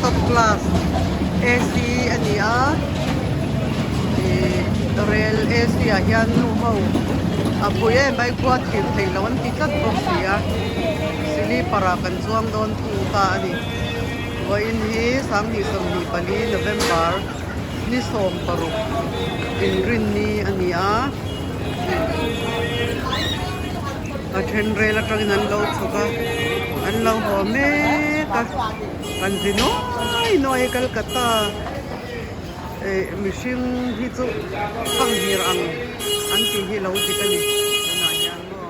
Top class AC a ni a, ih rel AC ah hian nu ho a pui em mai khua thir theih loh an ti tlat bawk si a, sleeper ah kan chuang dawn thung ta a ni. Vawiin hi 2024 November ni 16 inrinni a ni a. A then rel atangin an lo chhuk a, an lo haw mek a, kan zi nuai nuai a Calcutta eh mihring hi chu fanghmir ang an tih hi lo dik a ni tunah hian maw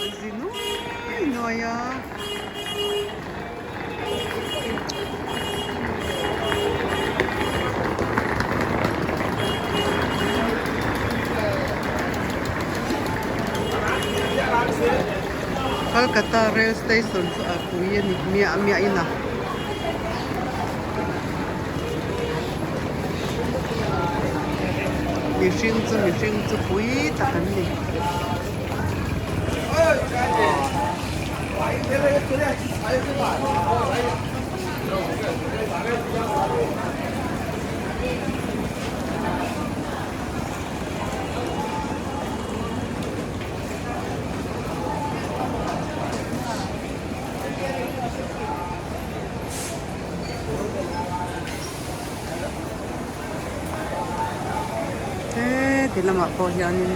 an zi nuai nuai a. Calcutta rail station chu a pui a ni miah miah in a mihring chu mihring chu pui tak an ni. He ti lamah pawh hianin.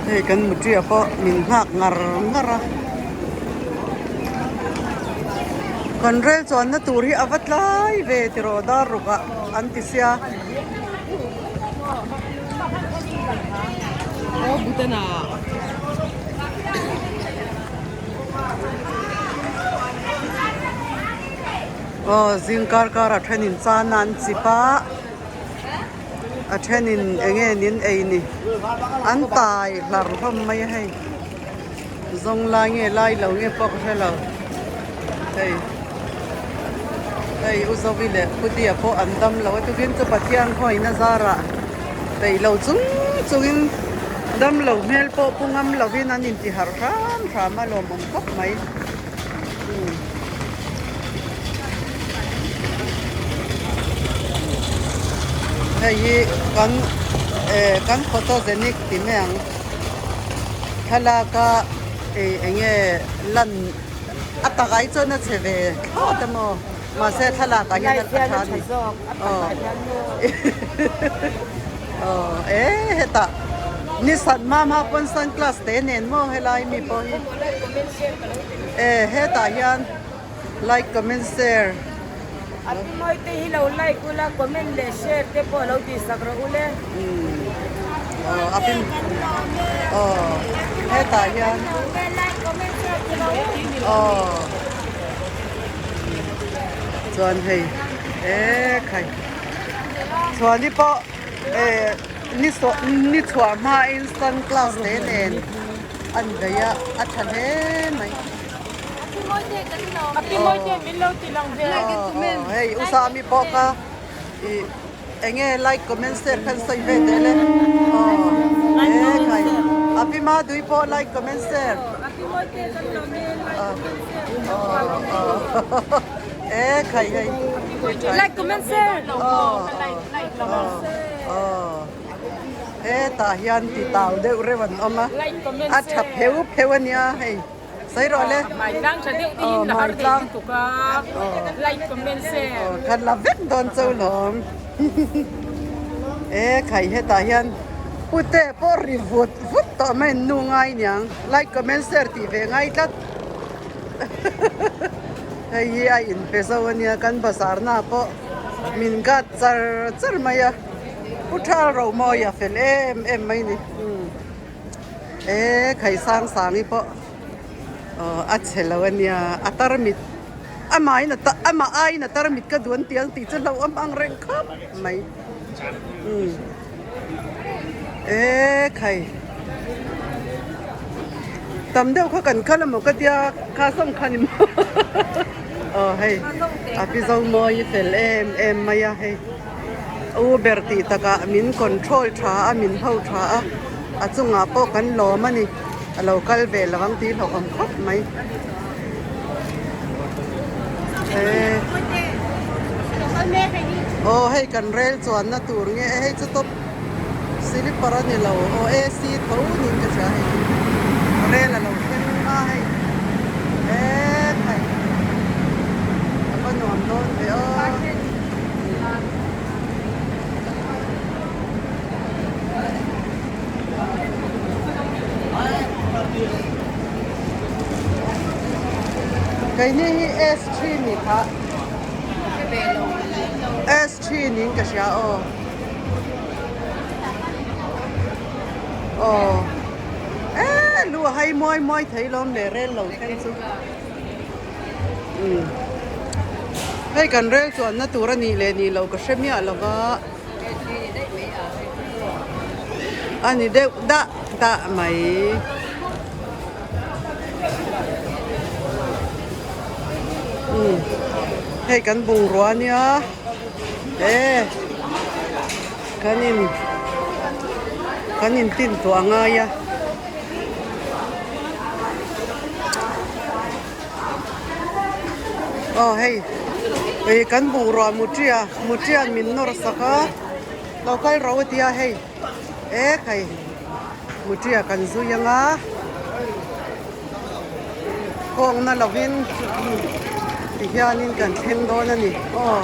Hei kan mutria pawh min nghak ngar ngar a. Kan rel chuanna tur hi a va tlai ve tiraw dar ruk ah an ti sia. Aw zing kar kar ah thenin chan a an chip a a thenin eng nge nin ei ni an tai hlar hlawm mai a hei. Zawng lai nge lai lo nge pawh ka hre lo hei hei u Zovi leh Putia pawh an dam lo a tukin chu Pathian khawiin a zarah peih lo chung chungin dam lo hmel pawh pu ngam lovin an inti harh hram hram a lawmawm khawp mai umm. Hei hi kan eh kan photogenic ti mai ang. Thlalak a ei eng nge lan a tak ai chuan a chhe ve thlawt a maw mahse thlalak ah hian a tha a ni aw aw e hetah nisat hma hma pawn sunglass te nen maw helai mi pawh hi e hetah hian like comment share. A pi mawi te hi lo like ula comment leh share te pawh lo tih sak rawh ule. Aw a pi aw hetah hian aw chuan hei e khai chuan i pawh e ni sawh ni chhuah hmain sunglass te nen an daih a a tha hle mai. Hei u Sami pawh kha ih eng nge like comment share khan sawi ve teh le aw e khai a pi ma dui pawh like comment share aw e khai hei like comment share aw aw hetah hian ti tau deuh reuh an awm a a tha pheu pheu a nia hei. Sawi rawh le. Mai tlang tha deuh te hin la har thei lutuk a. Like comment share. Aw khan la vek dawn chau lawm. E khai hetah hian pute pawh ri vut vut tawh mai an nu ngai niang. Like comment share tih ve ngai tlat. Hei hi a inpe zo ania kan bazar na pawh min gat char char mai a. Pu Thal Romawi a fel em em mai ni. E khai sang sang hi pawh aw a chhe lo a nia a tarmit amah in a amah aiin a tarmit ka duan tiang tih chu hlauhawm ang reng khawp mai. Umm e khai tam deuh kha kan kal emaw ka tia kha sawm kha ni maw aw hei a pi zo mawi fel em em mai a hei u ber tih takah min control tha a min ho tha a a chungah pawh kan lawm a ni a lo kal ve lo ang tih hlauhawm khawp mai e aw hei kan rel chuanna tur nge hei chu top slipper a ni lo aw AC tho niin ka hria hei rel a lo thleng a hei e khai a va nuam dawn ve aw. Keini hi S three ni kha S three niin ka hria aw aw eee lu a hai muai muai thei lawm leh rel lo thleng chu umm hei kan rel chuanna tur a nih leh nih loh ka hre miah lo va. A ni deuh dah dah mai. Umm hei kan bungrua ania e kan in kan in tin tawh a ngai a. Aw hei ih kan bungrua mutia mutian min nawr sak a lo kal ro a tia hei e khai mutia kan zui anga kawngna lovin tihianin kan thleng dawn a ni aw.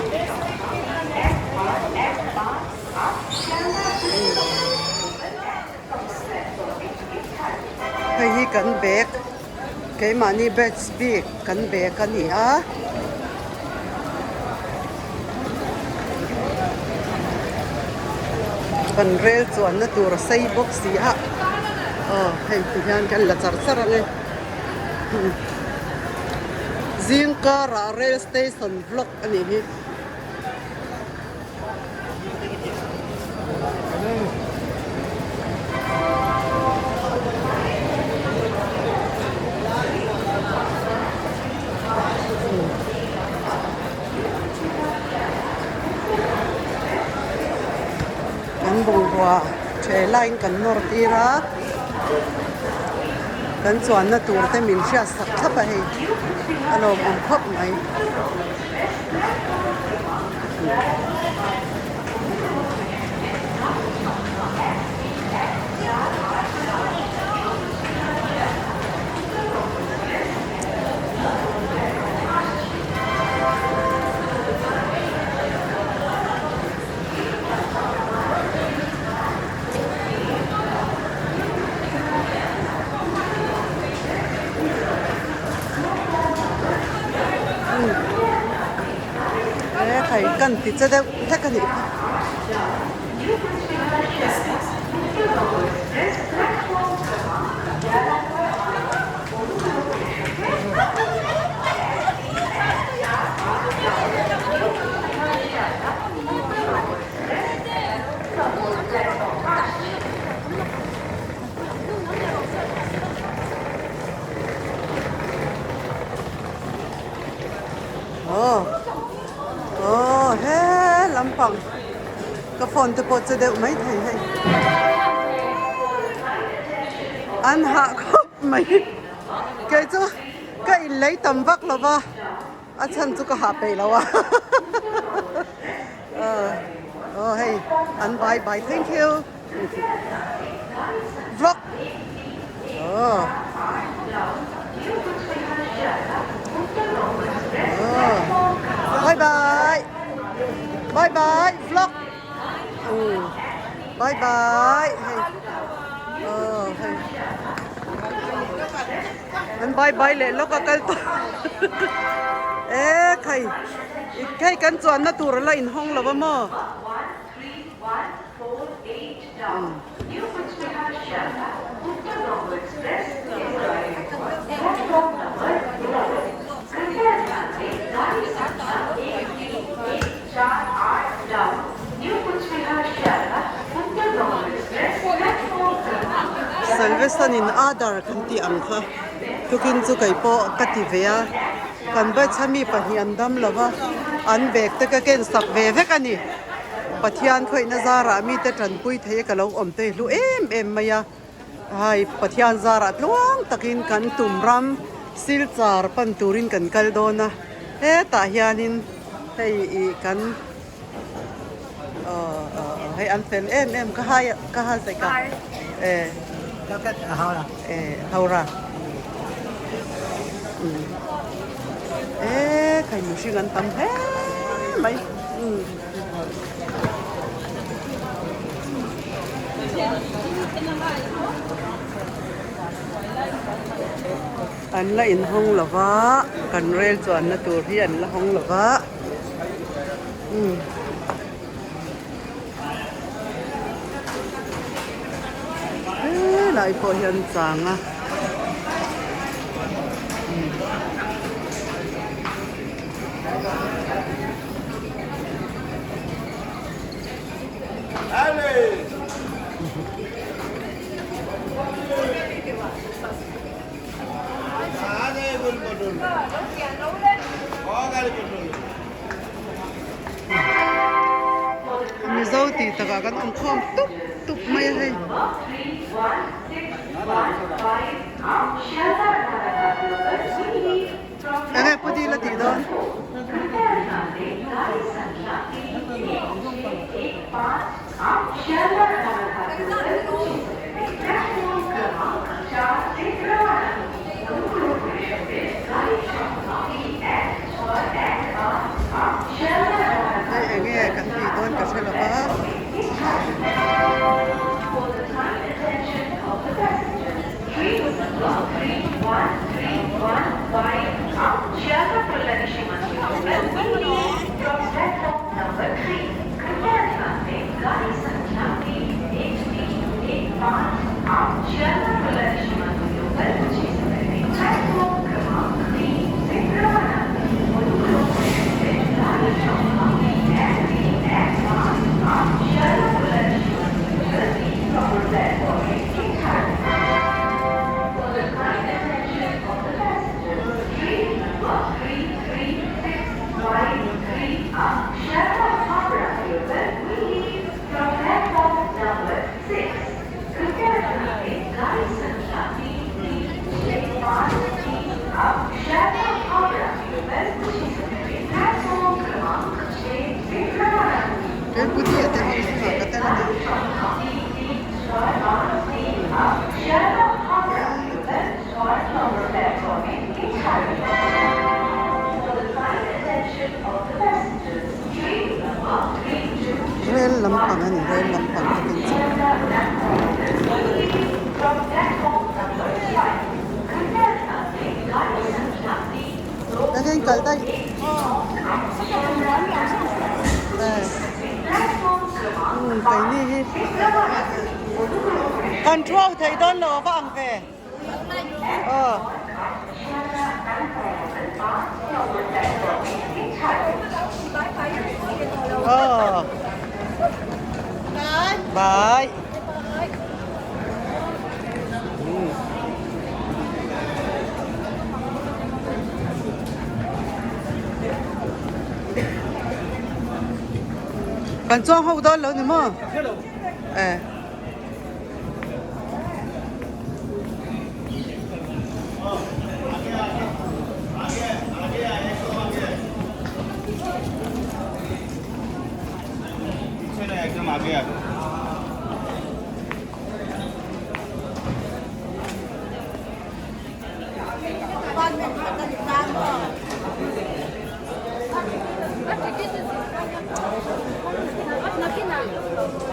Hei hi kan bag keimahni batch bik kan bag a ni a. Kan rel chuanna tur a sei bawk si a aw hei ti hian kan la char char ang e. Zingkarah rail station vlog a nih hi. Kan bungrua ṭhe laiin kan nawr tir a, kan chuanna tur te min hriat sak thlap a hei a lawmawm khawp mai. He khai kan ti che deuh hlek a nih kha. Aw aw he lampang ka phone te pawh che deuh mai thei hei an hah khawp mai kei chu ka in lei tam vak lo va a chhan chu ka hah peih lo a aw hei an bye bye thank you. Vlog. Oh. Oh. Bye bye. Bye bye vlog. Ừ. Bye bye. Hey. Oh, hey. An bye bye leh lawk a kal tawh. E khai. Hei kan chuanna tur a la inhawng lo a maw? Salvation in Aadhaar kan tih ang kha tukin chu kei pawh ka ti ve a, kan batch a mi pahnih an dam lo va, an bag te ka ken sak ve vek a ni. Pathian khawihna zarah mite tanpui thei a ka lo awm te hlu em em mai a, hai Pathian zarah tluang takin kan tum ram Silchar pan turin kan kal dawn a, hetah hianin hei ih kan. Hei an fel em em ka hai ka ha zai ka eh eh Howrah eh khai mihring an tam hle mai an la inhawng lova kan rel chuanna tur hi an la hawng lova. Helai pawh hian chang a. Mizo tih takah kan awm khawm tup tup mai a hei. Enge pu dil a tih dawn? Hei enge kan tih dawn ka hre lo va. Keipui te ho zingah ka tel a ni. Rel lampang a ni rel lampang ka ken chu. Eng kal daih. Keini hi control thei dawn lo a va ang ve. Aw. Aw. Bye. Kan chuang ho dawn lo ni maw? Eh.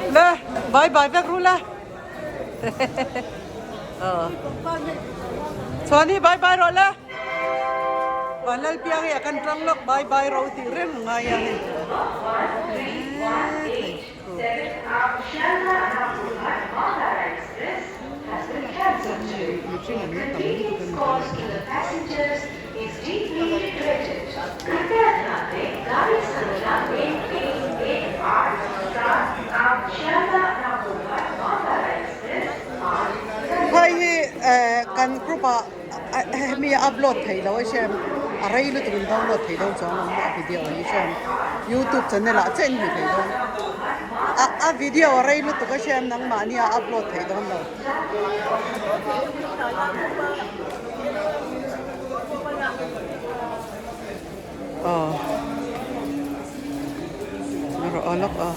Le bye bye vek ru le. Chuan hi bye bye rawh le. Vanlalpiang hi a kan tang lawk bye bye ro tih reng a ngai a hei. Hei. Kan group ah hemi a upload theih loh a hriat a rei lutuk in download theih dawn chuang ang a video hi hriat youtube channel ah chiah in hmu thei dawn a a video a rei lutuk a hriat nangmahni a upload theih dawn lo. Aw rawh a lawk a.